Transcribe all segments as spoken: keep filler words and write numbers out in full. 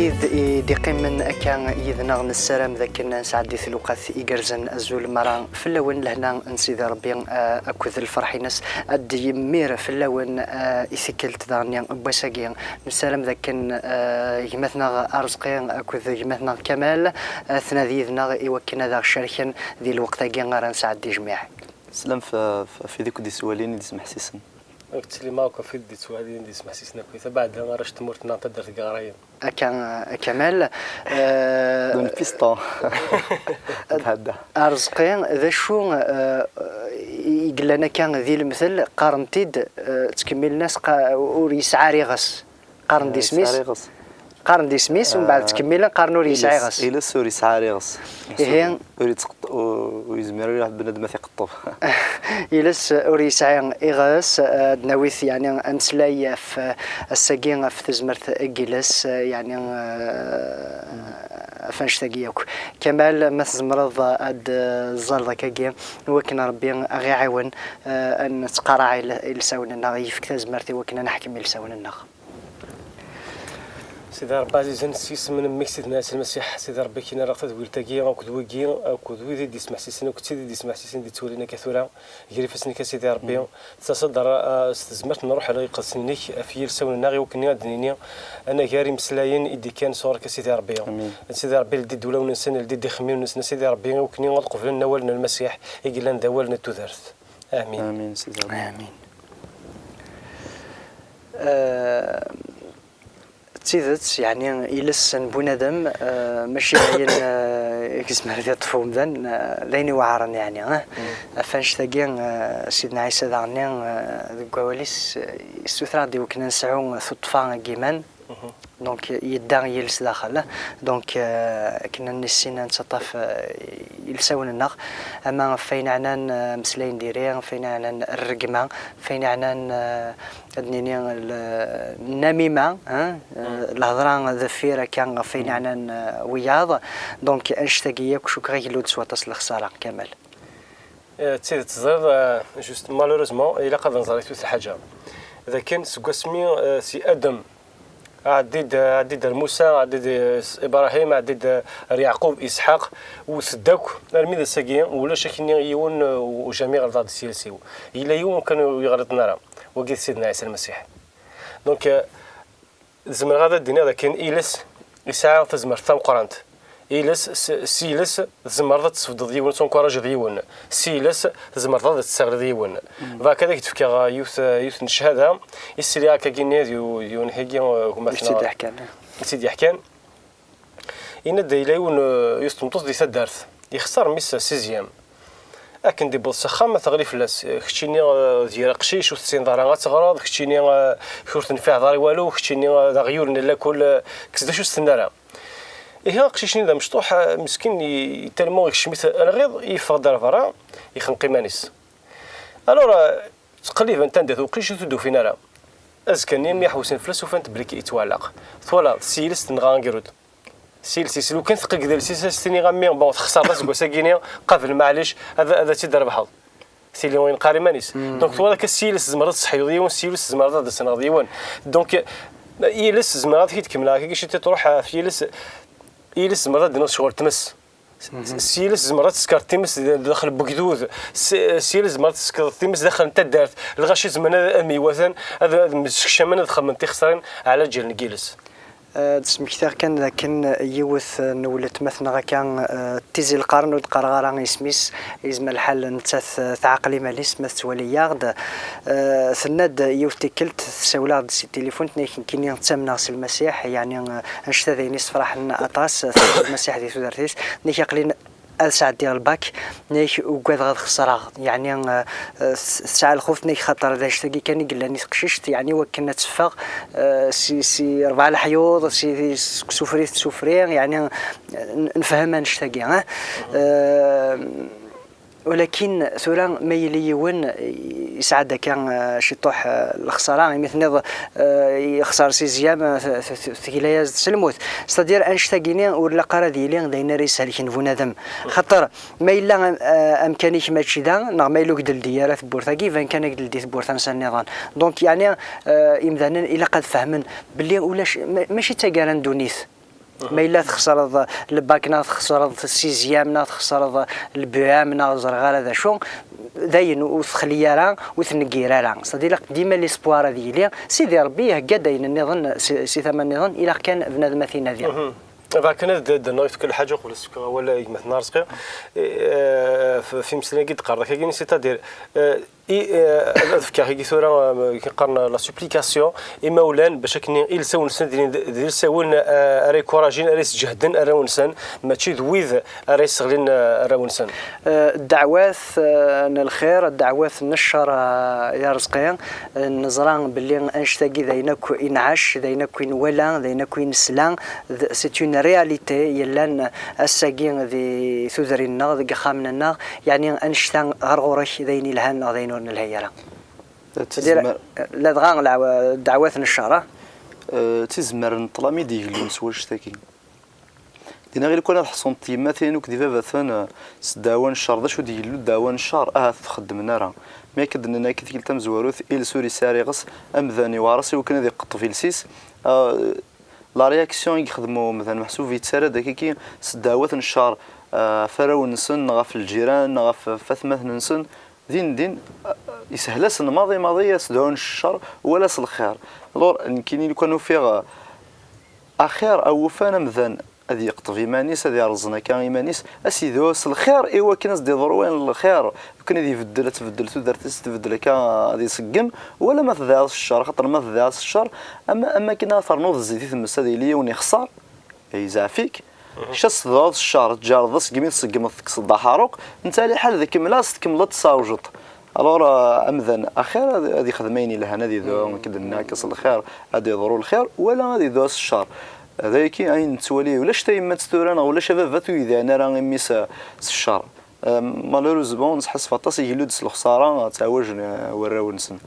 I d-iqqimen akka yid-neɣ, nessaram d akken ad nesɛeddi tiluqat igerrzen. Azul mara fell-awen, lehna n Sidi Ṛebbi, eh, akked lferḥ-ines ad d-yemmir fell-awen, eh, i tikkelt daɣen n wass-agi. Nessaram d akken, eh, gma-tneɣ Arezqi akked gma-tneɣ Kamal, eh, ad ten-ad yid-neɣ i wakken ad aɣ-cerken di lweqt-agi ara nesɛeddi jmiɛ. Slam f-, f-, f wid i k-d-iswalin, i d-ismeḥsisen. Ur ttili ma akk f wid d-ittwalin, d-ismeḥsisen akk. Tabeɛda, arrac n tmurt-nneɣ, taddart n Iɣrayen. Akka, a Kamal, eh, Don Piston. Thadda. Arezqi, d acu, eh, i yellan akka di lemtel, qqaren-t-id, eh, ttkemmilen-as qa-, ur yesɛi ara iɣes. Qqaren-d isem-is. Yesɛa iɣes. Qqaren-d isem-is, umbeɛd ttkemmilen, qqaren ur yesɛi iɣes. Iles ur yesɛi ara iɣes. Ihi. Ur yettqeṭ-, ur, ur yezmir ara bnadem ad t-iqeṭṭef. Iles ur yesɛi iɣes, eh, ad d-nawi-t, yeɛni, ameslay ɣef, eh, ass-agi, ɣef tezmert n yiles, eh, yeɛni, eh, ɣef annect-agi akk. Kamal, ma tzemreḍ ad, eh, tzaleḍ akkagi, i wakken Ṛebbi a ɣ-iɛiwen, eh, ad nettqaraɛ il-, ilsawen-nneɣ, yefk tazmert i wakken ad neḥkem ilsawen-nneɣ. Sidi Ṛebbi ɛzizen, s yisem n Mmi-k Sidna Ɛisa Lmasiḥ, Sidi Ṛebbi, akken ara tadwilt-agi akked wigi, akked wid i d-ismeḥsisen, akked tid i d-ismeḥsisen, d-ittwalin akka tura, gar ifassen-ik a Sidi Ṛebbi, tasaḍ ara, a, s tezmert n Ṛṛuḥ Iqedsen-inek ɣef yilsawen-nneɣ, i wakken ad d-nini anagar imeslayen i d-ikkan sɣur-k a Sidi Ṛebbi. Amin. A Sidi Ṛebbi, ldi-d ulawen-nsen, ldi-d ixemmimen-nsen a Sidi Ṛebbi, i wakken ad qeblen awal n Lmasiḥ i yellan d awal n tudert. Amin. Amin, Sidi Ṛebbi. Amin. Eh, d tidet, yeɛni, iles n bunadem, eh, mačči d ayen, eh, i yezmer ad yeṭṭef umdan, eh, d ayen iweɛren, yeɛni, eh. Ɣef annect-agi, eh, Sidna Ɛisa daɣen, eh, deg wawal-is, eh, yessuter-aɣ-d i wakken ad nesɛu tuṭṭfa n yiman. Donc, yedda yiles daxel. Donc, eh, akken ad nissin ad nettaṭṭaf, eh, ilsawen-nneɣ, ama ɣef wayen ɛnan, eh, ameslay n diri, ɣef wayen ɛnan rregma, ɣef wayen ɛnan, eh, ad nini, l-, nnamima, hein, eh, lhedra deffir akka ɣef wayen ɛnan, eh, wiyaḍ. Donc, annect-agi yakk, cukkeɣ igellu-d s waṭas n lexsara, Kamal. Eh, d tidet, teẓriḍ, eh, just, malheureusement, ilaq ad nẓer i tut lḥaǧa. D akken seg wasmi, eh, si Adem, ɛeddi-d, ɛeddi-d ar Musa, ɛeddi-d s Ibrahim, ɛeddi-d ar Yeɛqub, Isḥaq, wwtet-d akk, armi d ass-agi, ulac akkenni yiwen, eh, ujamiɛ ɣelḍeɣ-d s yiles-iw. Yella yiwen kan ur yeɣliḍen ara, wagi d Sidna Ɛisa Lmasiḥ. Donc, eh, zemreɣ ad d-iniɣ d akken iles yesɛa tazmert tameqqrant. Iles, s, s yiles tzemreḍ ad tesbeddeḍ yiwen, ad tencourageḍ yiwen. S yiles tzemreḍ ad tesseɣliḍ yiwen. Bɣiɣ kan ad ak-d-fkeɣ, uh, yiwet, uh, yiwet n ccahada i sliɣ akkagi-nni d yiw-, d yiwen higi, uh, gma-tneɣ i tt-id-yeḥkan. I tt-id-yeḥkan. Yenna-d yella yiwen, uh, yiwet n tmeṭṭut di taddart. Yexṣer mmi-s sixième. Akken d-iwweḍ s axxam, teɣli fell-as. Keččini, eh, d yir aqcic, ur tessineḍ ara ad teɣreḍ, keččini, eh, ur tenfiɛeḍ ara i walu, keččini, eh, d aɣyul n lakul, eh, kkes d acu s-tenna ara. Ihi aqcic-nni d amecṭuḥ, eh, meskin, i-, tellement ikcem-it lɣiḍ, yeffeɣ-d ar berra, yexneq iman-is. Alors, eh, ttqelliben-t anda-t uqcic, ur t-id-ufin ara. Azekka-nni, mi ḥewsen fell-as, ufan-t belli yettwaɛelleq. Twalaḍ, s yiles tenɣa agerrud. S yiles-is, lukan teqqeg d iles-is, ad s-tini a mmi, bon, texṣer aseggas-agi-ni, qabel maɛlic, ad, ad tt-id-trebḥeḍ. Tili ur yenqar iman-is. Donc, twalaḍ akka s yiles tzemreḍ ad tesseḥyuḍ yiwen, s yiles tzemreḍ ad d-tesneɣ yiwen. Donc, yiles tzemreḍ ad k-id-kemmleɣ, akka ciṭ i truḥ ɣef yiles, yiles tzemreḍ ad d-tiniḍ ccɣel tmes. S yiles tzemreḍ ad teskerḍ times d-, daxel n wegdud, s, s yiles tzemreḍ ad teskerḍ times daxel n taddart, lɣaci zemren ad, ad myewwaten, ad, ad msekcamen, ad xedmen tixeṣṣrin ɛla lǧal n yiles. Eh, ad d-smektiɣ kan d akken yiwet n weltma-tneɣ akka, eh, d Tizi Lqern, ur d-qqareɣ ara isem-is, yezmer lḥal nettat, eh, teɛqel iman-is ma tettwali-yaɣ-d. Eh, tenna-d yiwet tikkelt, tessawel-aɣ-d si tilifun, tenna-k nekkini ttamneɣ s Lmasiḥ, yeɛni, eh, annect-a d ayen issefraḥen aṭas, eh, tḥemmel Lmasiḥ di tudert-is, tenna-k aql-i ad sɛeddiɣ lbak, nnig ugadeɣ ad xesreɣ. Yeɛni, eh, eh, s-, tesɛa lxuf nnig xaṭer d annect-agi kan i yellan i teqcict, yeɛni wakken ad teffeɣ, eh, si, si rebɛa leḥyuḍ, si, seg usufri i tessufri, yeɛni, eh, n-, nefhem annect-agi, eh? Eh, walakin tura ma yili yiwen, eh, yesɛa-d akka, eh, ciṭuḥ, eh, lexsara, imi tenniḍ, eh, yexṣer sixième, eh, t-, t-, t-, tegla-yas-d s lmut. C'est-à-dire, annect-agi-ni ur ilaq ara ad yili d ayen ara yeshelken bunadem. Xaṭer, ma yella am-, eh, amkan-ik mačči da, neɣ ma yella ur k-d-teldi ara tewwurt-agi, iban kan ad k-d-teldi tewwurt tansa nniḍen. Donc, yeɛni, eh, imdanen ilaq ad fehmen belli ulac, ma-, mačči d taggara n ddunit. Ma yella txesreḍ le bac, neɣ txesreḍ sixième, neɣ txesreḍ le B E M, neɣ ẓriɣ ara d acu, dayen ur texli ara, ur tneggir ara. C'est-à-dire, ilaq dima l'espoir ad yili. Sidi Ṛebbi ihegga-d ayen nniḍen si, si tama nniḍen, ilaq kan bnadem ad t-inadi. Bɣiɣ kan ad d-, d-nɣef kul ḥaǧa uqbel ad s-fkeɣ awal i gma-tneɣ Arezqi. Eh, f-, f imeslayen i d-qqareḍ akkagi, c'est-à-dire, eh, i, eh, ad, ad fkeɣ akkagi tura, eh, akken qqaren la supplication, imawlan, bac akken ilsawen-nsen d, d ilsawen, eh, ara ykurajin, ara yesǧehden arraw-nsen, mačči d wid ara yesseɣlin, eh, arraw-nsen. Eh, ddeɛwat, eh, n lxir, ddeɛwat n ccer, eh, i Arezqi, eh, neẓra belli annect-agi d ayen akk i nɛac, d ayen akk i nwala, d ayen akk i nesla, d, c'est une réalité yellan ass-agi di tudrin-nneɣ, deg ixxamen-nneɣ, yeɛni annect-a ɣer ɣur-k d ayen ilhan neɣ d ayen ur nelhi ara. Tizmer- Ladɣa leɛwa-, ddeɛwat n ccer, ah? Eh, d tizmer n ṭṭlam i d-igellun s wannect-agi. Dinna ɣil kan ad ḥṣunt tyemmatin akked ibabaten, eh, s ddeɛwa n ccer. D acu d-igellu ddeɛwa n ccer? Ahat ur t-xeddmen ara. Mi akka d-nenna akka tikkelt tamezwarut, iles ur yesɛi ara iɣes, amdan iweɛṛ-as i wakken ad iqeṭṭeb iles-is. Ah, la réaction i yexdem umdan meḥsub yettarra-d akkaki s ddeɛwat n ccer, ah, ɣef warraw-nsen, neɣ ɣef lǧiran, neɣ ɣef, ɣef atmaten-nsen. Din din, ah, yeshel-asen maḍi maḍi ad s-dɛun s ccer wala s lxir. Alors, nekkini lukan ufiɣ, ah, axir awufan amdan ad yeqṭeb iman-is, ad yerẓen akka iman-is, ad s-idɛu s lxir i wakken ad s-d-iḍru wayen n lxir, lukan ad ibeddel, ad tbeddel tudert-is, tbeddel akka, ad iṣeggem, wala ma tedɛiḍ s ccer, xaṭer ma tedɛiḍ s ccer, am, am akken ad ternuḍ zzit i tmes, ad yili yiwen ixṣer, yezɛef-ik. Kečč ad s-tedɛuḍ s ccer, tjerrdeḍ aseggem i tṣeggmeḍ, tekkseḍ-d aḥaruq, netta liḥal d kemmel-as, tkemmleḍ ad t-tessɛewjeḍ. Alors, euh, amdan axir ad, ad ixdem ayen yelhan, ad idɛu, akken d-nenna akka, s lxir, ad d-iḍru lxir, wala ad idɛu s ccer. D ayagi ayen nettwali, ulac tayemmat tura neɣ ulac ababat ur yedɛin ara i mmi-s, euh, s ccer. Euh, malheureusement, nesḥassef aṭas igellu-d s lexṣara, ttɛawajen, euh, warraw-nsen.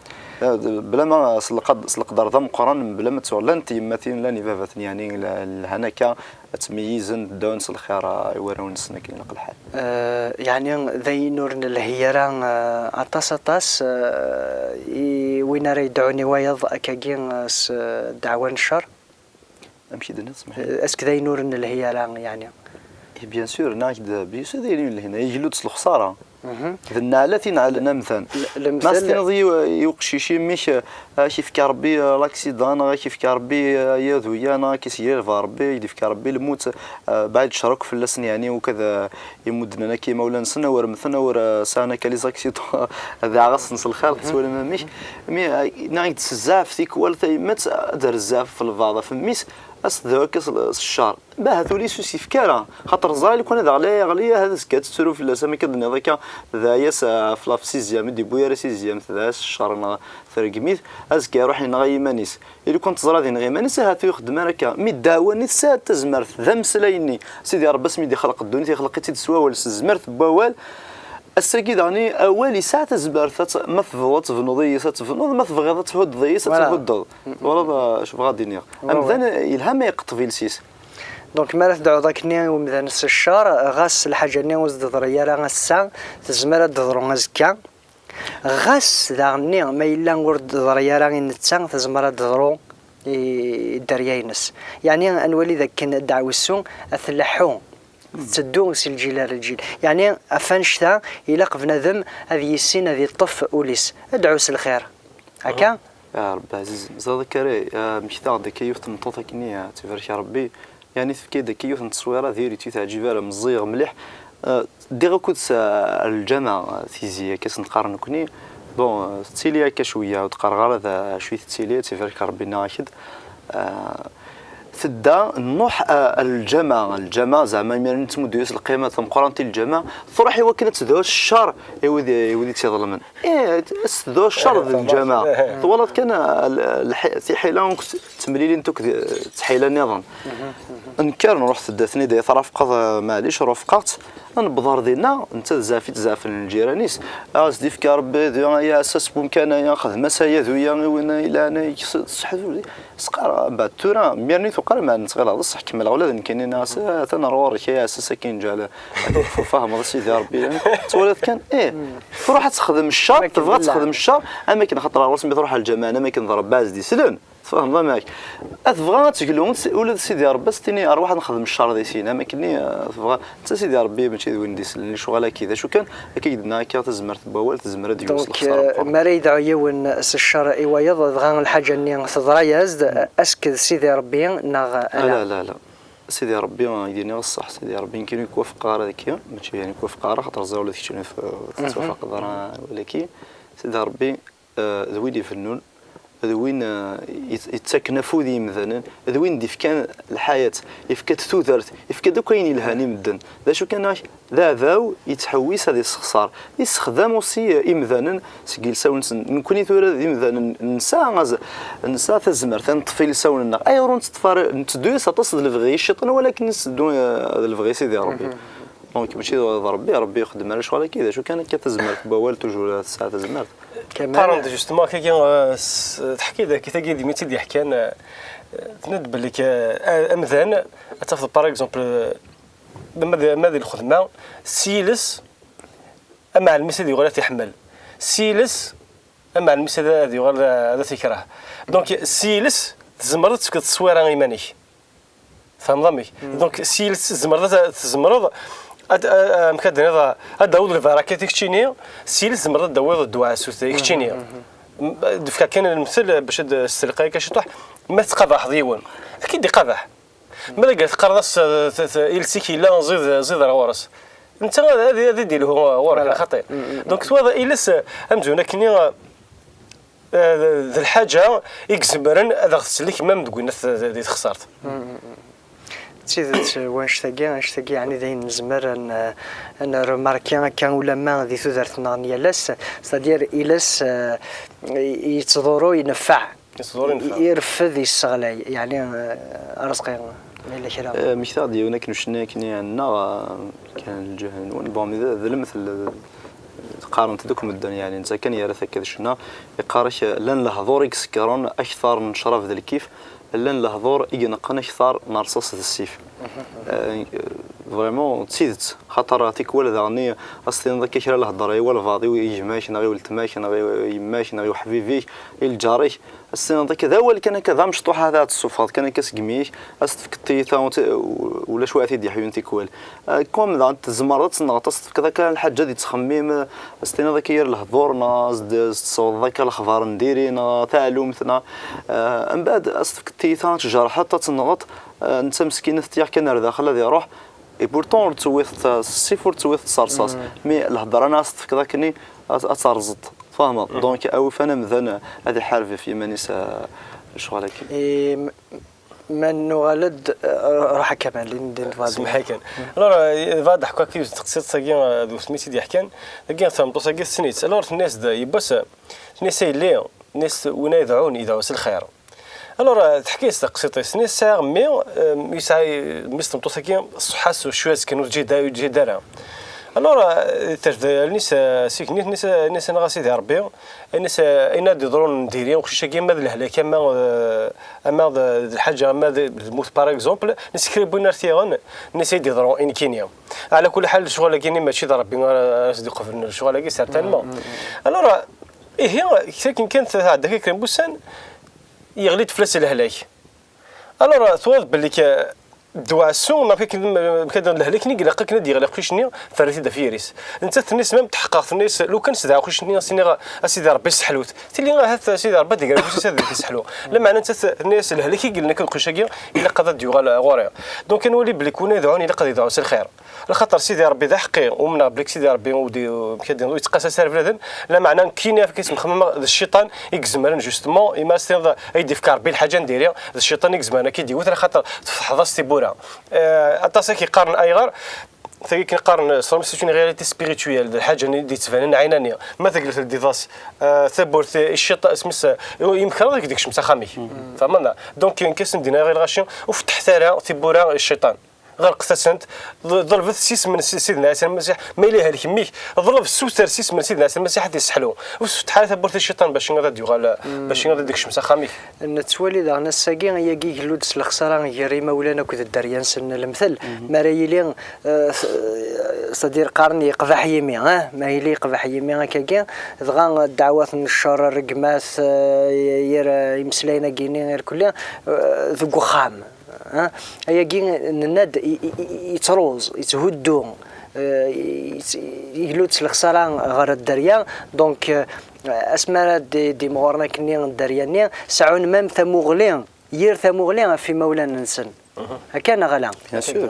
Euh, d-, bla ma s lqad-, s leqder d ameqqran, bla ma ttuɣ, llant tyemmatin, llan ibabaten, yeɛni, la-, lhan akka, ad ttmeyyizen, ddawen s lxir, euh, i warraw-nsen akken ilaq lḥal. Euh, yeɛni, d ayen ur nelhi ara, euh, aṭas, aṭas, euh, i win ara yedɛun i wayeḍ akkagi, euh, s, euh, ddeɛwa n ccer? Amek i d-tenniḍ, smeḥ-iyi? Euh, est-ce que d ayen ur nelhi ara, yeɛni? Eh, bien sûr, nniɣ-ak-d, bien sûr, d ayen ur nelhi ara. Igellu-d s lexṣara. D nneɛlat i neɛlen amdan. Ma s-tiniḍ i, i uqcic, i mmi-k, eh, ad k-ifk Rebbi, eh, l'accident, neɣ ad k-ifk Rebbi, eh, ayadu-ya, neɣ ad k-isgirba Rebbi, ad k-d-ifk Rebbi lmut, eh, baɛid ccṛ akk fell-asen, yeɛni, ukad, eh, imudden-a akka imawlan-nsen, awer mmten, awer, eh, sɛan akka les accidents, ad aɣ-asen s lxir, tettwalim amek. Mi, eh, neɣ i d-tezɛef tikwal tayemmat, ad d-rezɛef ɣef lbeɛḍ, ɣef mmi-s, ad s-tedɛu akka s, s cceṛ. Ahat ul-is ur s-yefki ara, xaṭer ẓra lukan ad ɣli, ɣli, ahat azekka ad tettru fell-as, am akka d-tenniḍ akka, tedɛa-yas, eh, ɣef la sixième, i d-yewwi ara sixième, tedɛa-yas s cceṛ neɣ tergem-it, azekka iruḥ yenɣa iman-is. I lukan teẓra ad yenɣ iman-is, ahat ur ixeddem ara akka. Mi ddeɛwa-nni tesɛa tazmert, d ameslay-nni. Sidi Ṛebbi asmi d-ixleq ddunit, ixleq-itt-id s wawal, s tezmert n wawal. Ass-agi daɣen awal yesɛa tazmert, ad t-, ma tebɣuḍ ad tebnuḍ yis, ad tebnuḍ, ma tebɣiḍ ad thuddeḍ yis, ad thuddeḍ. Twalaḍ, eh, acu bɣiɣ ad d-iniɣ? Amdan yelha ma yeqṭeb iles-is. Donc, mi ara tedɛuḍ akkenni i umdan s cceṛ, ɣas lḥaǧa-nni ur s-d-teḍri ara ass-a, tezmer ad d-teḍru azekka. Ɣas daɣenni, ma yella ur d-teḍri ara i netta, tezmer ad d-teḍru i dderya-ines. Yeɛni, ad nwali dakken ddeɛwessu ad tleḥḥu, tetteddu si lǧil ar lǧil. Yeɛni, ɣef annect-a, ilaq bnadem ad yissin ad iṭṭef ul-is. Dɛu s lxir. Akka? Ya Rebbi ɛzizen. Ẓriḍ akka ara, ah, mmektaɣ-d akka yiwet n tmeṭṭut akkenni, ah, ad tt-ibarek Rebbi. Yeɛni tefka-yi-d akka yiwet n tteswira diri-tt, ur teɛǧib ara, meẓẓiyeɣ mliḥ. Ah, ddiɣ akked-s, ah, ar lǧameɛ, ah, tizi akka i sen-qqaren nekkni. Bon, ah, tettili akka cwiya, ur d-qqareɣ ara d acu i tettili, ad tt-ibarek Rebbi nniɣ-ak-d. Ah, tedda nnuḥ, ah, ar lǧameɛ, lǧameɛ zeɛma imir-nni nettmuddu-yas lqima tameqqrant i lǧameɛ, truḥ i wakken ad tedɛu s cceṛ i wid, i wid i tt-iḍelmen. Ih, ad s-tedɛu cceṛ d lǧameɛ. Twalaḍ kan, ah, l-, lḥi-, tiḥila akk ttemlilint akk d ttḥila nniḍen. Nker nruḥ tedda-ten-id, ay trafqeḍ, ah, maɛlic, rufqeɣ-tt. Newweḍ ar dinna, netta d zɛaf i t-zeɛfen lǧiran-is. Ah, ad s-d-ifk Rebbi, d aya, ass-a s wemkan aya, xdem-as ayadu-ya i win i lɛan, i s-, s-, s-, sqar, mbeɛd tura, imir-nni tuqar, ma nettɣileɣ d ṣṣeḥ, kemmleɣ ula d nekkini, nniɣ-as, "Ah, atan ar ɣur-k, ay aɛessas akin ǧal." Ad fehmeḍ a Sidi Ṛebbi. Twaliḍ kan, ih, truḥ ad texdem cceṛ, tebɣa ad texdem cceṛ, am akken xaṭer ɣur-s mi truḥ ar lǧameɛ, am akken d Ṛebbi ɛziz d-islen, Tfehmeḍ amek? Ad tebɣa ad teglu, ula d Sidi Ṛebbi ad s-tini, "Ṛwaḥ ad nexdem ccer di sin." Am akken i, eh, tebɣa, netta Sidi Ṛebbi mačči d win d-isellen i lecɣal-agi. D acu kan, akka i k-d-nniɣ akka, tazmert n wawal tezmer ad d-yewwes Donc, lexṣara eh, meqqren. Mi ara yedɛu yiwen s ccer i wayeḍ, dɣa lḥaǧa-nni teḍra-yas-d, asked Sidi Ṛebbi neɣ ala? La, la, la. Sidi Ṛebbi, i d-iniɣ ṣṣeḥ, Sidi Ṛebbi nekkini ur k-wafqeɣ ara daki, mačči yani ur k-wafqeɣ ara, xaṭer ẓer ula d keččini ur tettwafaqeḍ ara wala-ki. Sidi Ṛebbi, eh, d win ibennun, d win, eh, yet-, yettaken afud i yimdanen, d win d-ifkan lḥayat, yefka-d tudert, yefka-d akk ayen yelhan i medden. D acu kan, ak-, d aɛdaw yettḥewwis ad yessexṣar. Yessexdam aussi, eh, imdanen seg yilsawen-nsen. Nekkni tura d imdanen, nesɛa az-, nesɛa tazmert ad neṭṭef ilsawen-nneɣ. Ayɣer ur nettṭṭef ara? Netteddu-yas aṭas d lebɣi i cciṭan, walakin netteddu, eh, d lebɣi i Sidi Ṛebbi. Donc, mačči d Ṛebbi, Ṛebbi ixeddem ara lecɣal-agi, d acu kan akka tazmert n wawal, toujours tesɛa tazmert. Kamal. Qqaren-d justement akkagi, euh, s-, teḥki-d akka tagi d imi tt-id-yeḥkan, euh, tenna-d belli k-, euh, amdan, ad tafeḍ par exemple, euh, ma d, ma di lxedma, s yiles, amɛellem-is ad yuɣal ad t-iḥemmel. S yiles, amɛellem-is ad, ad yuɣal ad, ad t-ikreh. Donc, s yiles, tzemreḍ ad tefkeḍ tteswira i iman-ik. Tfehmeḍ amek? Donc, s yiles tzemreḍ ad, tzemreḍ ad, a-, amek ad d-tiniḍ, ad d-tawiḍ lbaraka i keččini, s yiles tzemreḍ ad d-tawiḍ ddwa asut i keččini. M-, d-fkeɣ kan lemtel bac ad s-telqay akka ciṭuḥ, ma tettqabaḥeḍ yiwen, ad k-id-iqabaḥ. Ma d agad teqqareḍ-as, t-, t-, iles-ik yella, zid, zid ar ɣur-s. Netta ad, ad, ad d-ilhu ɣur-k, xaṭi. Donc, twaḍ iles, amzun akkenni, Eh, d lḥaǧa i izemren ad aɣ-tsellek même deg winat di texsart. D tidet, wanect-agi, anect-agi, yeɛni d ayen nezmer ad n-, ad nremarki akka ulamma di tudert-nneɣ n yal ass, c'est-à-dire iles, eh, yettḍurru, ineffeɛ. Yettḍurru, ineffeɛ. Ireffed, yesseɣlay, yeɛni, eh, Arezqi, ma yella kra. Eh, mmektaɣ-d yiwen akken ucenna akken i ɛennaɣ, eh, kan lǧuh-nwen. Bon, d, d lemtel, eh, qqaren-t-id akk medden, yeɛni netta kan yerra-t akka d ccna. Yeqqar-ak, eh, llan lehdur i isekkren akter n ccrab d lkif, llan lehdur i ineqqen akter n rṣaṣ d ssif. Eh, vraiment, d tidet, xaṭer tikwal daɣen i as-tiniḍ akka kra lehdur i walbeɛḍ, i gma-k, neɣ i weltma-k, neɣ i yemma-k, neɣ i uḥbib-ik, i lǧar-ik, as-tiniḍ akka d awal kan akka d amecṭuḥ, ad tessufɣeḍ kan akka seg imi-k, as-tefkeḍ tiyita, ulac wa ad t-id-yeḥyun tikwal. Eh, comme daɣen tzemreḍ ad tenɣeḍ, as-tefkeḍ akka lḥaǧa di ttxemmim, eh, as-tiniḍ akka yir lehdur, neɣ as-d-, as-d-tessawḍeḍ akka lexbar n diri, neɣ taɛlumt, neɣ, eh, mbeɛd as-tefkeḍ tiyita, ad tjerḥeḍ, ad tenɣeḍ, eh, netta meskin ad t-yaɣ kan ar daxel ad iruḥ, et pourtant ur d-tewwiḍ s ssif, ur d-tewwiḍ s rṣaṣ, mais lehdur-a as-tefkeḍ akken ad, ad terẓeḍ, tfehmeḍ? Donc, awufan amdan ad iḥareb ɣef yiman-is, eh, lecɣal-agi. Ma nuɣal-d, eh, ruḥ a Kamal, i d-nbɣa ad Semmeḥ-iyi kan. Alors, eh, bɣa ad d-ḥkuɣ akka yiwet n teqsiṭ-agi, eh, d wetmi i tt-id-yeḥkan. Dagi tameṭṭut-agi tessen-itt. Alors, tenna-yas-d, yiwwas, tenna-yas a yelli, tenna-yas win ay yedɛun, yedɛu s lxir. Alors, eh, teḥka-yas taqsiṭ-is. Tenna-yas sɛiɣ mmi, eh, yesɛa, mmi-s n tmeṭṭut-agi, ṣṣeḥḥa-s cwiya kan ur teǧǧid, ur teǧǧid ara. Alors, eh, terfed allen-is, eh, s igenni, tenna-yas, tenna-yas, a Sidi Ṛebbi, ayen as-, ayen ad d-iḍrun n diri uqcic-agi, ama d lehlak, ama, eh, ama d, d lḥaǧa, ama d, d lmut, par exemple, nessekra n win ar t-yaɣen, nnas ay d-iḍru i nekkini. Ɛla kulli ḥal, lecɣal-agi-nni mačči d Ṛebbi ara as-d-iqeblen lecɣal-agi, certainement. Alors, ihi, akken kan tɛedda kra n wussan, yeɣli-d fell-as lehlak. Alors, twaḍ belli k-, ddwa asu, ma fik, ma kan lehlak-nni, ilaq akken ad d-yeɣli aqcic-nni, terra-t-id ɣef yiri-s. Nettat tenna-yas, même tḥeqqeɣ, tenna-yas, lukan sdeɛ aqcic-nni, a s-iniɣ, a Sidi Ṛebbi, seḥlu-t. Tili ahat Sidi Ṛebbi ad d-iger aqcic-is ad t-iseḥlu. Lameɛna nettat tenna-yas, lehlak i yellan akk deg uqcic-agi, ilaq ad d-yuɣal ɣur-i. Donc, ad nwali belli win yedɛun, ilaq ad yedɛu s lxir. Lxaṭer Sidi Ṛebbi d aḥeqqi, umneɣ belli Sidi Ṛebbi ur d-, ur yettqasas ara bnadem, lameɛna nekkini, amek i s-nxemmem, d cciṭan i izemren, justement, imi ara s-tiniḍ, ay d-ifka Ṛebbi lḥaǧa n diri, d cciṭan i izemren ad k-id-iwet, lxaṭer tfetḥeḍ-as tiwwura. Eh, aṭas i k-yeqqaren ayɣer, tagi akken qqaren, c'est une réalité spirituelle, d lḥaǧa-nni i d-yettbanen ɛinani. Ma tegla teldiḍ-as, eh, tawwurt i cciṭan, isem-is, eh, yemker ad k-d-ikcem s axxam-ik. Tfehmeḍ? Donc, nekk ad sen-d-iniɣ i lɣaci, ur fettḥet ara tiwwura i cciṭan. Ɣelqet-asent, ḍ-, ḍelbet s yisem n Si-, Sidna Ɛisa Lmasiḥ, ma yella ihelk mmi-k, ḍleb, ssuter s yisem n Sidna Ɛisa Lmasiḥ ad t-isseḥlu. Ur tfetteḥ ara tawwurt i cciṭan bac ad d-yuɣal, bac ad d-ikcem s axxam-ik. Nettwali daɣen ass-agi, ayagi igellu-d s lexsara gar imawlan akked dderya-nsen. Lemtel, mi ara yili, eh, s-, c'est-à-dire qqaren yeqbeḥ yimi, eh? Ma yili yeqbeḥ yimi akkagi, dɣa ddeɛwat n ccer, rregmat, eh, yir, eh, imeslayen-agi-nni irkelli, eh, deg uxxam. Ha? Ayagi nenna-d i-, i-, i-, yettruẓ, yetthuddu, eh, yett-, igellu-d s lexsara ɣer dderya. Donc, eh, asmi ara d-, d-imɣuren akkenni dderya-nni, seɛɛun même tamuɣli, yir tamuɣli ɣef imawlan-nsen. Akka neɣ ala? Bien sûr.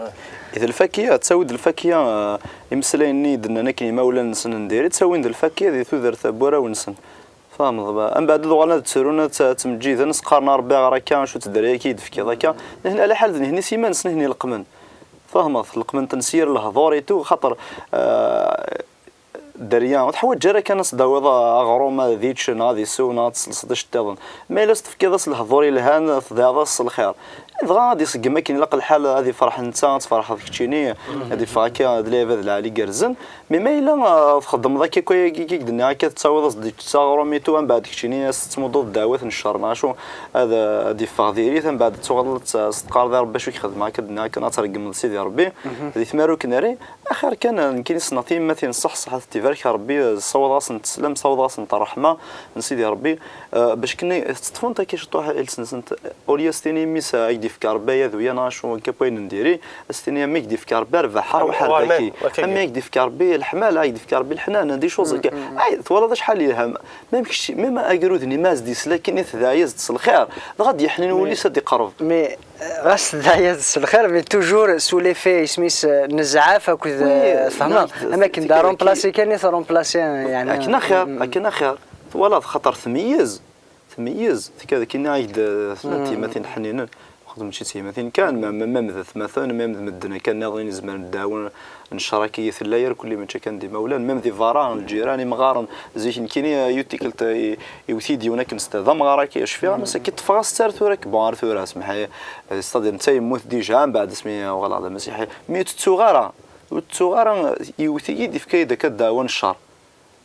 I d lfakya, ttawi-d lfakya, eh, imeslayen-nni i d-nnan akken imawlan-nsen n diri, ttawin-d lfakya di tudert n warraw-nsen. Tfehmeḍ, ba-, mbeɛd ad uɣalen ad ttrun, ad tt-, ad ttmeǧǧiden, s qqaren a Rebbi ɣer akka, acu tedder-agi i d-tefkiḍ akka. Nehni, ala ḥal d nehni s iman-nsen, nehni leqmen. Tfehmeḍ, leqmen-ten s yir lehdur et tout, xaṭer, eh, dderya, ur teḥwaǧ ara kan ad s-d-tawiḍ aɣrum ad yečč, neɣ ad isew, neɣ ad tselseḍ iceṭṭiḍen. Ma yella s-tefkiḍ-as lehdur yelhan, tedɛiḍ-as s lxir. Dɣa ad iṣeggem akken ilaq lḥal, ad ifreḥ netta, ad tferḥeḍ keččini, ad iffeɣ akka d lɛibad lɛali igerrzen. Mais ma yella, ah, txeddmeḍ akka, akka, akka, i k-d-nniɣ akka, tettawiḍ-as-d s aɣrum et tout, mbeɛd keččini ad s-tettmudduḍ ddeɛwat n ccer, neɣ acu, ad, ad iffeɣ diri-t, mbeɛd ad tuɣaleḍ ad s-, ad s-teqqareḍ a Rebbi acu i k-xedmeɣ, akka d-nniɣ akken ad tregmeḍ Sidi Rebbi, di tmara ur k-nerri, axir kan, nekkini ssneɣ tiyemmatin ṣṣeḥ, ṣṣeḥ, ad tent-ibarek Rebbi, ssawḍeɣ-asent sslam, ssawḍeɣ-asent ṛṛeḥma n Sidi Rebbi, ah, bac kkenni teṭṭfent akka ciṭuḥ iles-nsent, au lieu ad s-tini mmi-s, ah, ad k-d-ifk Rebbi aya d uya neɣ acu, akka n wayen n diri, ad s-tini a mmi, ad k-d-ifk Rebbi rrbeḥ, ṛwaḥ ar daki. A mmi, ad k-d-ifk Rebbi leḥmala, ad k-d-ifk Rebbi leḥnana, des choses akka. Ay, twalaḍ acḥal yelha. Même kečč, même agrud-nni ma as-d-yesla akken i tedɛa-yas-d s lxir, dɣa ad d-yeḥnin wul-is ad d-iqerreb. Mais, euh, ɣas tedɛa-yas-d s lxir, mais toujours sous l'effet, isem-is, euh, n zzɛaf akked, euh, tfehmeḍ? Am akken d aromplasi kan i tromplasi, yeɛni. Akken axir, akken axir. Twalaḍ, xaṭer tmeyyez. Tmeyyez, tekka deg ini-ak-d, eh, tella d tiyemmatin ḥninen, xaṭer mačči d tiyemmatin kan, ma, ma, ma d atmaten, ma d medden akka nniḍen i nezmer ad dɛawen n ccer akka i tella, irkelli mačči kan d imawlan, même di berra, lǧiran, imɣaren, zik nekkini, eh, yiwet tikkelt, eh, i-, iwet-iyi-d yiwen akken s-, d amɣar akka, cfiɣ, amas akka ṭṭfeɣ-as-tt ar tura, bon, ar tura, semḥ-iyi, eh, c'est-à-dire netta yemmut déjà, mbeɛd asmi uɣaleɣ d amasiḥi, mi ur tettuɣ ara, ur tettuɣ ara, iwet-iyi-d, ifka-yi-d akka ddeɛwa n ccer.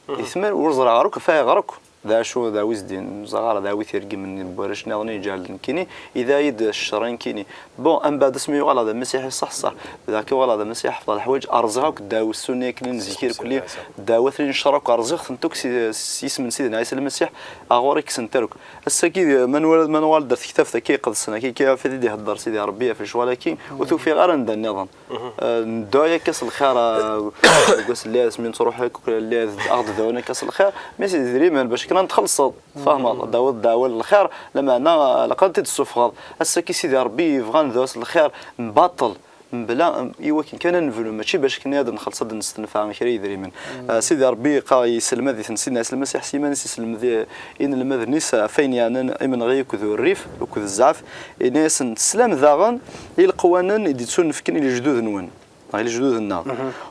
Di tmar ur ẓriɣ ara akk ɣef ayɣer akk. D acu, d awi s-d-in, ur ẓriɣ ara d awi tirgem-nni n warrac nniḍen i yeǧǧa-d nekkini, idɛa-yi-d ccer nekkini. Bon, mbeɛd asmi uɣaleɣ d amasiḥi ṣṣeḥ ṣṣeḥ, d akka uɣaleɣ d amasiḥi ḥefḍeɣ leḥwayeǧ, rẓiɣ akk ddaɛwessu-nni akken i nezzi irkelli, ddaɛwat-nni n ccer akk rẓiɣ-tent akk s, s yisem n Sidna Ɛisa Lmasiḥ, aɣur i kksen tark. Ass-agi, ma nwala, ma nuɣal-d ar tektabt akka iqedsen, akka, akka ɣef i d-ihedder Sidi Ṛebbi ɣef lecɣal-agi, ur t-ufiɣ ara anda nniḍen. Eh, nedɛu akka s lxir, eh, deg wass n lɛid, asmi nettruḥ akk lɛid, ad ɣ-d-dɛun akka s lxir, mais d idrimen bac akken ad n-txellṣeḍ, tfehmeḍ, ad d-tawiḍ ddeɛwa n lxir, lameɛna, eh, ilaq ad t-id-tessufɣeḍ. Ass-agi Sidi Ṛebbi yebɣa ad nedɛu s lxir, mbaṭel, mebla, i wakken kan ad nebnu, mačči bac akken ad nxelleṣ, ad d-nestenfeɛ kra n yidrimen. Eh, Sidi Ṛebbi yeqqar, yesselmad-iten Sidna Ɛisa Lmasiḥ s yiman-is, yesselmed i, inelmaden-is ɣef wayen yeɛnan imenɣi akked urrif, akked zzɛaf, yenna-yasen, teslam daɣen i leqwanen i d-ittunefken i lejdud-nwen, neɣ i lejdud-nneɣ.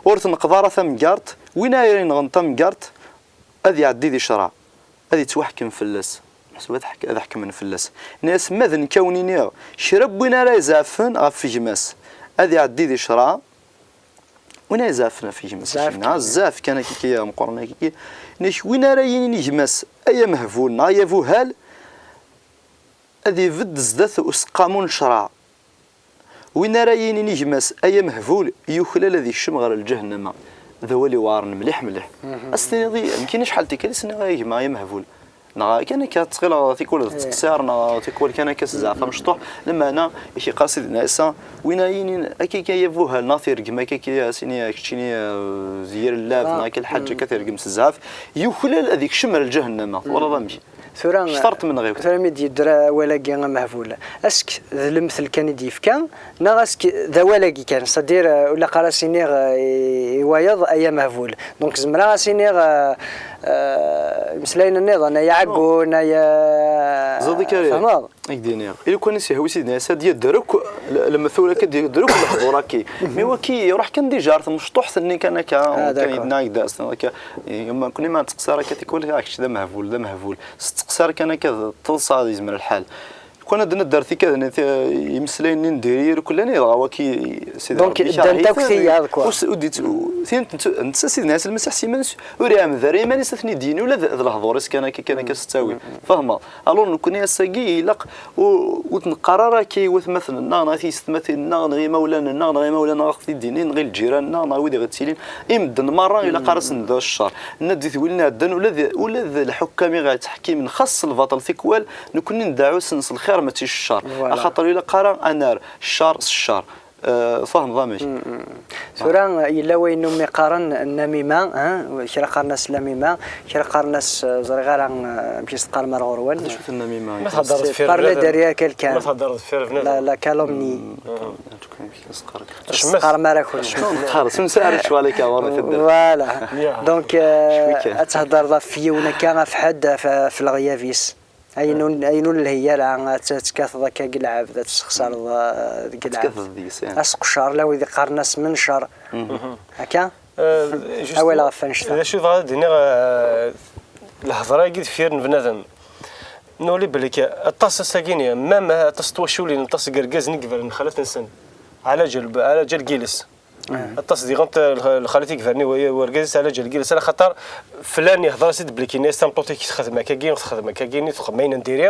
Ur tneqqeḍ ara tamgerṭ, win ara yenɣen tamgerṭ, ad iɛeddi di ccṛeɛ, ad ittwaḥkem fell-as. Meḥsub ad ḥek-, ad ḥekmen fell-as. Yenna-yas, ma d nekk a wen-iniɣ, kra n win ara izeɛfen ɣef gma-s, ad iɛeddi di ccṛeɛ, win ara izeɛfen ɣef gma-s, zzɛaf kan. Zzɛaf kan akka, meqqren akka. Yenna-k, win ara yinin i gma-s, ay amehbul, neɣ ay abuhal, ad ibedd zdat useqqamu n ccṛeɛ. Win ara yinin i gma-s, ay amehbul, yuklal ad ikcem ɣer lǧahennama. D awal iweɛren mliḥ, mliḥ. Ad s-tiniḍ i, nekkini acḥal tikkal i s-nniɣ a gma, ay amehbul. Neɣ kan akka, ttɣileɣ tikwal d ttqeṣṣir, neɣ tikwal kan akka s zzɛaf amecṭuḥ. Lameɛna, i k-iqqar Sidna Ɛisa, win ara yinin, akka, akka, ay abuhal, neɣ tirgem, akka, akka, a s-ini, keččini, eh, d yir llab, neɣ akka lḥaǧa, akka tirgem s zzɛaf, yuklal ad ikcem ɣer lǧahennama. Twalaḍ amek? Tura, tura mi d-yedder awal-agi amehbul, est-ce que d lemtel kan i d-yefka, neɣ est-ce que d awal-agi kan, c'est-à-dire, euh, ur ilaq ara ad s-iniɣ, euh, i, i wayeḍ, ay amehbul. Donc, zemreɣ ad s-iniɣ, euh, euh, imeslayen nniḍen, ay aɛeggun, ay, euh, tfehmeḍ? Ad k-d-iniɣ. I lukan i s-yehwi Sidna Ɛisa ad d-yedder akk l-, lemtul akka, ad d-yedder akk lehdur-agi. Mi waki iruḥ kan déjà ar tmecṭuḥt-nni kan akka, kan d'accord. Yedna ak-d-as, akka, i, ma kunni ma nettqeṣṣir akka tikwal, ah, kečč d amehbul, d amehbul. S tettqeṣṣir kan akka d teḍsa ad yezmer lḥal. Kwan ad d-nedder tikad-nni, ti-, imeslayen-nni n diri irkellan, dɣa waki, Sidi Donc, Ṛebbi ddant akk ikerh-iten, tiyaḍ, quoi. Ur s-, ur d-itt-, u-, tin n t-, netta Sidna Ɛisa Lmasiḥ s iman-is, ur iɛemmed ara iman-is ad ten-id-yini, ula d, d lehdur-is kan akka, kan akka s ttawil. Fehmeḍ? Alors, nekkni ass-agi ilaq, ur, ur t-neqqar ara akka i watmaten-nneɣ, neɣ i tiyessetmatin-nneɣ, neɣ i imawlan-nneɣ, neɣ imawlan-nneɣ, neɣ i ɣ-t-id-yinin, neɣ i lǧiran-nneɣ, neɣ i wid i ɣ-ittilin, i medden merra ilaq ara sen-ndu ccer. Nna-d di twilin iɛeddan, ula d, ula d lḥukkam i ɣ-ittḥekkimen, xas s lbaṭel tikwal, nekkni ndɛu-asen s lxir, mačči s ccer. Voilà. Axaṭer ilaq ara ad nerr ccer s ccer. Eh, tfehmeḍ amek? Tura yella wayen umi qqaren nnamima, hein? Kra qqaren-as lamima, kra qqaren-as, eh, ẓriɣ ara, eh, amek i s-teqqarem ar ɣur-wen. D acu-t nnamima? Ma theddreḍ C'est deffir parler bnadem. Derrière quelqu'un. Ma theddreḍ deffir bnadem. La, la calomnie. Amek i s-qqaren? Tesqarem ara akk. Qqar, s unsa ara cwal akka ɣur-m tedder. Voilà. Donc, eh, ad theddreḍ ɣef yiwen akka, ɣef ḥedd, ɣef, ɣef leɣyab-is. Ayen ur, ayen ur nelhi ara, ad t-, ad tekkateḍ akka deg lɛebd, ad tessexsareḍ, eh, deg lɛebd. Ad tekkateḍ deg-s, eh. Aseqcer, la wid iqqaren-as mencer. Akka? Eh, juste, awal ɣef annect-a. D acu dɣa ad d-iniɣ, eh, lehḍra-agi deffir n bnadem. Nuli belli aṭas ass-agi-nni, même aṭas n twaculin, aṭas n yergazen i yebren lxalat-nsen. Ɛla ǧal, ɛla ǧal giles. Aṭas diɣen t-, lx-, lxalat i yebren i wa-, wergaz-is ɛla ǧal giles, ala xaṭer flan yehḍer-as-id belli kini-as tameṭṭut-ik texdem akkagi, texdem akkagi, nni texdem ayen n diri.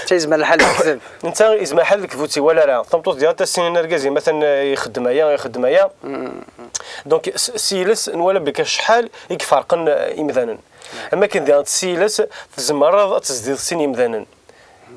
Yezmer lḥal lekdeb. Netta yezmer lḥal lekdeb ur tt-iwala ara. Tameṭṭut diɣen ad as-tini argaz-im atan, eh, ixeddem aya, ixeddem aya. Donc, s-, s yiles nwala belli acḥal i iferqen, eh, imdanen. Am akken diɣen s yiles tzemreḍ ad tezdiḍ sin yimdanen.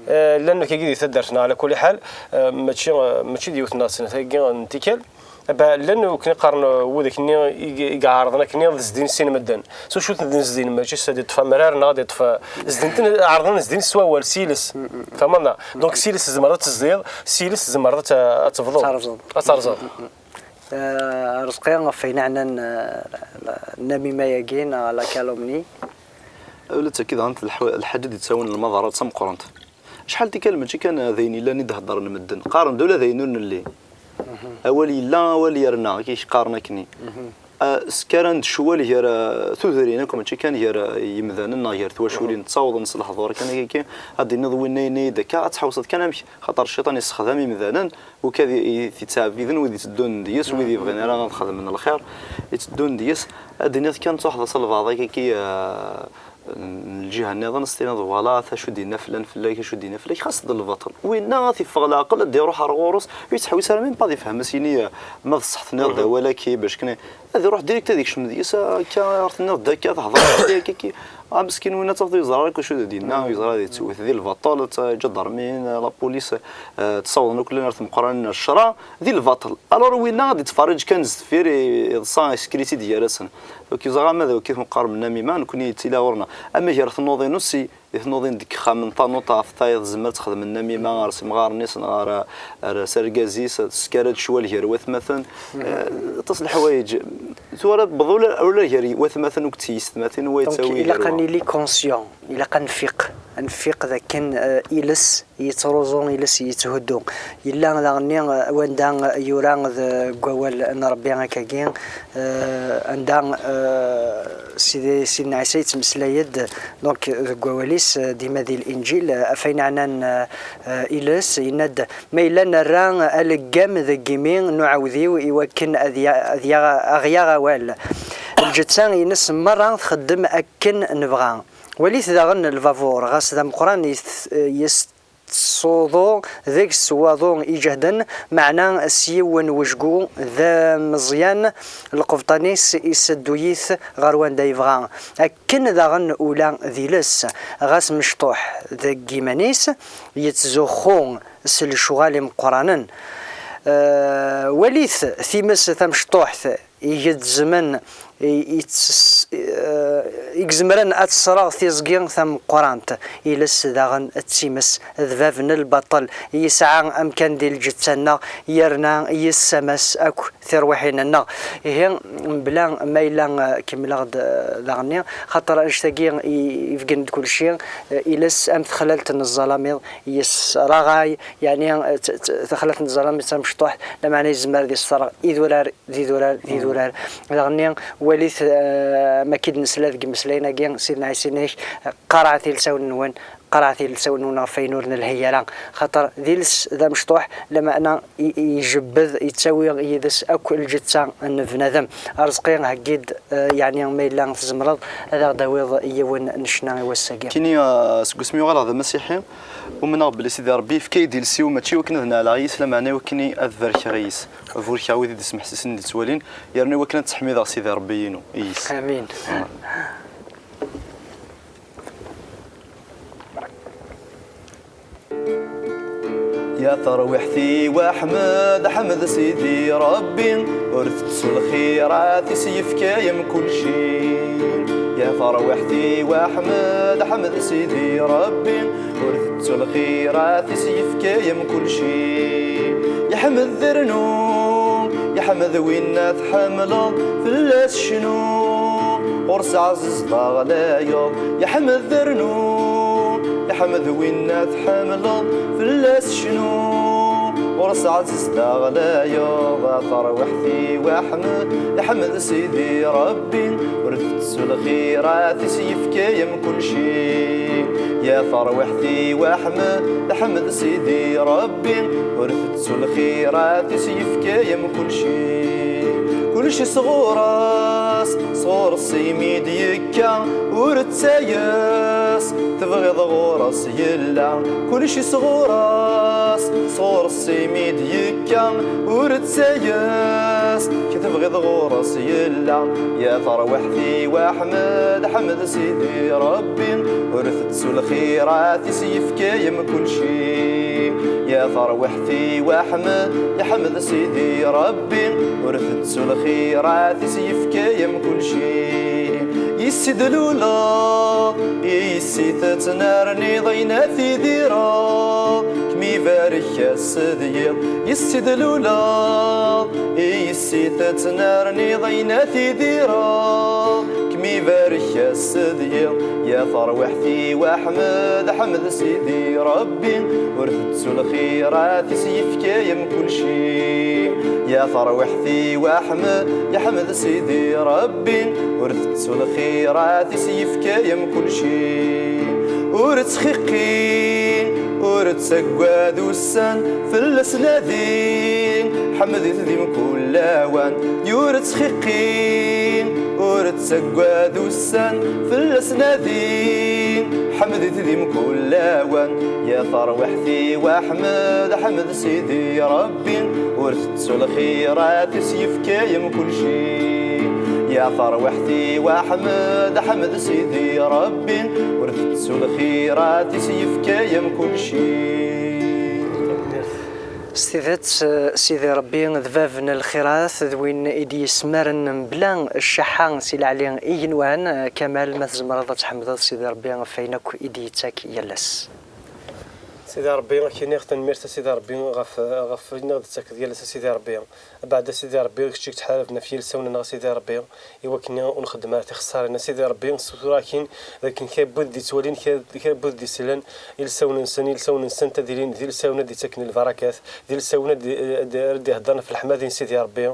Eh, llan akkagi di taddart-nneɣ, ɛla kulli ḥal, eh, mačči, eh, mačči d yiwet neɣ snat-agi n tikkal. Aba, llan wakken i qqaren, eh, widak-nni i, i iɛerḍen akken ad zdin sin medden. S wacu ten-zdin, mačči s ad iṭṭef amrar neɣ ad iṭṭef, eh, zdin-ten, ɛerḍen zdin s wawal, s yiles. Tfehmeḍ neɣ? Donc, s yiles tzemreḍ ad tezdiḍ, s yiles tzemreḍ ad t-, ad tebḍuḍ. Ad terẓeḍ. Ad terẓeḍ. Eh, Rezqi, ɣef wayen ɛnan, eh, nnamima-agi neɣ la calomnie? Ula d tagi daɣen d lḥwa-, lḥaǧa i d-yettawin lmaḍerra d tameqqrant. Acḥal tikkal mačči kan d ayen yellan i d-heddren medden. Qqaren-d ula d ayen ur nelli. Awal yella, awal yerna, akka i k-qqaren akkenni. Ah, sskaran-d ccwal gar, ah, tudrin akk, mačči kan gar, ah, yimdanen neɣ gar twaculin, ttawḍen s lehdur kan akka, ad d-tiniḍ winna yenna-yi-d akka, ad tḥewseḍ kan amek, xaṭer cciṭan yessexdam imdanen, ukad i, i t-ittɛebbiden, wid itteddun deg-s, wid yebɣin ara ad xedmen lxir, itteddun deg-s. Ad d-tiniḍ kan tṛuḥeḍ s lbeɛḍ akka, ah, n lǧiha nniḍen, s tiniḍ, voilà, ata acu d-yenna flan fell-ak, acu d-yenna fell-ak, xas d lbaṭel. Winna ad t-iffeɣ leɛqel, ad d-iruḥ ar ɣur-s, ur yettḥewwis ara, même pas ad ifhem, ad s-yini, eh, ma d ṣṣeḥ tenniḍ-d awal-agi, bac kan ad iruḥ direct ad ikcem deg-s, akka ar tenniḍ-d akka, tehḍeṛ akka, akka, akka. Ah, meskin winna, ad tafeḍ ur yeẓri ara akk acu d-yenna, ur yeẓri ad yettwet di lbaṭel, d taǧadarmi, la police, eh, ttawḍen akk llan ar tmeqqranin n ccṛeɛ, di lbaṭel. Alors winna ad ittferriǧ kan sdeffir, i-, iḍsa, isker-itt-id gar-asen. Donc, yeẓra ama d wakit meqqar nnamima, nekkni yettili ɣur-neɣ. Ama gar tnuḍin aussi, di tnuḍin deg yexxamen, tanuḍt ɣef tayeḍ tezmer ad texdem nnamima ɣer semɣaren-is neɣ ɣer, ɣer s argaz-is, teskar-d ccwal gar watmaten. Eh, aṭas n leḥwayeǧ. Tura tewweḍ ula, ula gar watmaten akked tyessetmatin, wa Donc, yettawi ilaq gar ad wa. Nili conscient, ilaq ad nfiq, ad nfiq d akken, eh, iles yettruẓu, iles yetthuddu. Yella daɣenni, eh, wanda yura deg wawal n Ṛebbi akkagi, eh, anda, eh, Sidi, Sidna Ɛisa yettmeslay-d, donc, deg wawal-is, eh, dima di Linǧil, eh, ɣef wayen ɛnan, eh, eh, iles, yenna-d, ma yella nerra aleggam deg imi n uɛewdiw i wakken ad ya-, ad ya-, aɣ-yaɣ awal. Lǧetta-ines merra txeddem akken nebɣa. Walit daɣen lbabur, ɣas d ameqqran yes-, yes-suḍu deg-s waḍu iǧehden, meɛna s yiwen wejgu d ameẓyan, lqebṭan-is iseddu-yit ɣer wanda yebɣa. Akken daɣen ula d iles, ɣas mecṭuḥ deg yiman-is, yettzuxxu s lecɣal imeqqranen. Eh, walit times tamecṭuḥt igezzmen, i, i tes-, eh, i izemren ad tesreɣ tiẓgi tameqqrant. Iles daɣen d times, d bab n lbaṭel, yesɛa amkan di lǧetta-nneɣ, yerna yessamas akk tirwiḥin-nneɣ. Ihi, mebla ma yella, eh, kemmleɣ-d, eh, daɣenni, xaṭer annect-agi i, ibeggen-d kulci, eh, iles am texlalt n ẓẓalamiḍ, yesraɣay, yeɛni, eh, t-, t-, taxlalt n ẓẓalamiḍ tamecṭuḥt, lameɛna yezmer ad yesserɣ idurar d idurar, d idurar. Daɣenni, walit, eh, ma k-id-nesla deg imeslayen-agi, Sidna Ɛisa yenna-ak, eh, qarɛet ilsawen-nwen, Qerɛet ilsawen-nwen ɣef wayen ur nelhi ara, xaṭer d iles d amecṭuḥ, lameɛna i- i- ijebbed, yettawi yid-s akk lǧetta n bnadem. Arezqi, heggi-d, eh, yeɛni ma yella tzemreḍ ad aɣ-d-tawiḍ yiwen n ccna i wass-agi. Kini, eh, seg wasmi uɣaleɣ d amasiḥi, umneɣ belli Sidi Ṛebbi yefka-yi-d iles-iw, mačči i wakken ad neɛleɣ yis, lameɛna i wakken ad barkeɣ yis, ad burkeɣ wid i d-ismeḥsisen, i d-ittwalin, yernu i wakken ad ttḥemmideɣ Sidi Ṛebbi-inu yis. Amin. Ya tarwiḥt-iw, ḥmed, ḥmed Sidi Ṛebbi, ur tettu lxirat-is, yefka-yam kulci. Ya tarwiḥt-iw, ḥmed, ḥmed Sidi Ṛebbi, ur tettu lxirat-is, yefka-yam kulci. Yeḥmed rnu, yeḥmed winna tḥemmleḍ, fell-as cnu, ɣur-s ɛziz d aɣlayeḍ. Yeḥmed rnu, yeḥmed winna tḥemmleḍ, fell-as cnu, ɣur-s ɛziz d aɣlayeḍ. A tarwiḥt-iw, ḥmed, ḥmed Sidi Ṛebbi, ur tettu lxirat-is, yefka-yam kulci. Ya tarwiḥt-iw, ḥmed, ḥmed Sidi Ṛebbi, ur tettu lxirat-is, yefka-yam kulci. Kulci sɣur-s, sɣur-s imi d-yekka, ur ttayes, tebɣiḍ ɣur-s yella. Kulci sɣur-s, sɣur-s imi d-yekka, ur ttayes, tebɣiḍ ɣur-s yella. Ya tarwiḥt-iw, ḥmed, ḥmed Sidi Ṛebbi, ur tettu lxirat-is, yefka-yam kulci. Ya tarwiḥt-iw, ḥmed, ḥmed Sidi Ṛebbi, ur tettu lxirat-is, yefka-yam kulci. Yis-i d-luleḍ, yis-i tettnerniḍ, ayen ad tidireḍ, kem-ibarek ass d yiḍ. Yis-i d-luleḍ, yis-i tettnerniḍ, ayen ad tidireḍ, kem-ibarek ass d yiḍ. Ya tarwiḥt-iw, ḥmed, ḥmed Sidi Ṛebbi, ur tettu lxirat-is, yefka-yam kulci. Ya tarwiḥt-iw, ḥmed, ḥmed Sidi Ṛebbi, ur tettu lxirat-is, yefka-yam kulci. Ur ttxiqqi, ur ttaggad ussan, fell-as nadi, ḥmed-it di mkul lawan. Ur ttxiqqi, ur ttaggad ussan, fell-as nadi, ḥmed-it di mkul lawan. Ya tarwiḥt-iw, ḥmed, ḥmed Sidi Ṛebbi, ur tettu lxirat-is, yefka-yam kulci. Ya tarwiḥt-iw, ḥmed, ḥmed Sidi Ṛebbi, ur tettu lxirat-is, yefka-yam kulci. S tidet, Sidi Ṛebbi d bab n lxirat, d win i d-yesmaren mebla cceḥḥa si leɛli igenwan. Kamal, ma tzemreḍ ad tḥemdeḍ Sidi Ṛebbi ɣef wayen akk i d-yettak yal ass. Sidi Ṛebbi, ad k-iniɣ tanemmirt a Sidi Ṛebbi ɣef, ɣef wayen i ɣ-d-tettakeḍ yal ass a Sidi Ṛebbi. Abeɛda a Sidi Ṛebbi, kečč i yettḥaraben ɣef yilsawen-nneɣ a Sidi Ṛebbi, i wakken ur nxeddem ara tixeṣṣarin a Sidi Ṛebbi. Ssutureɣ-ak-in d akken kra n wid d-yettwalin, kra, kra n wid d-yeslan ilsawen-nsen, ilsawen-nsent ad ilin d ilsawen ad d-yettaken lbarakat, d ilsawen ad d-, ad d-, ara d-iheddren ɣef leḥmadi n Sidi Ṛebbi.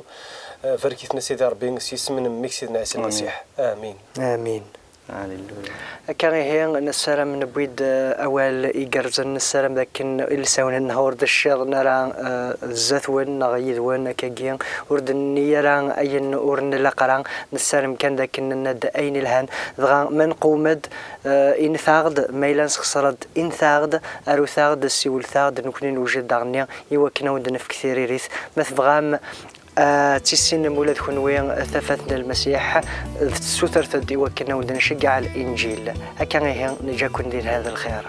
Eh, barek-iten a Sidi Ṛebbi, s yisem n Mmi-k Sidna Ɛisa Amin. Lmasiḥ. Amin. Amin. Aleluya. Akka ihi, nessaram newwi-d, eh, awal igerrzen, nessaram d akken ilsawen-nneɣ ur d-cciḍen ara, eh, zdat-wen neɣ yid-wen, akkagi ur d-nenni ara ayen ur nlaq ara, nessaram kan d akken nenna-d ayen ilhan, dɣa ma nqewwem-d, eh, init-aɣ-d, ma yella nesxeṣer-d, init-aɣ-d, arut-aɣ-d, siwlet-aɣ-d, nekkni newjed daɣenni i wakken ad wen-d-nefk tiririt, ma tebɣam, ad tissinem ula d kenwi tafat n Lmasiḥ, d tessutret-d i wakken ad wen-d-nceggeɛ Linǧil. Akka ihi, neǧǧa-ken di lehna d lxir.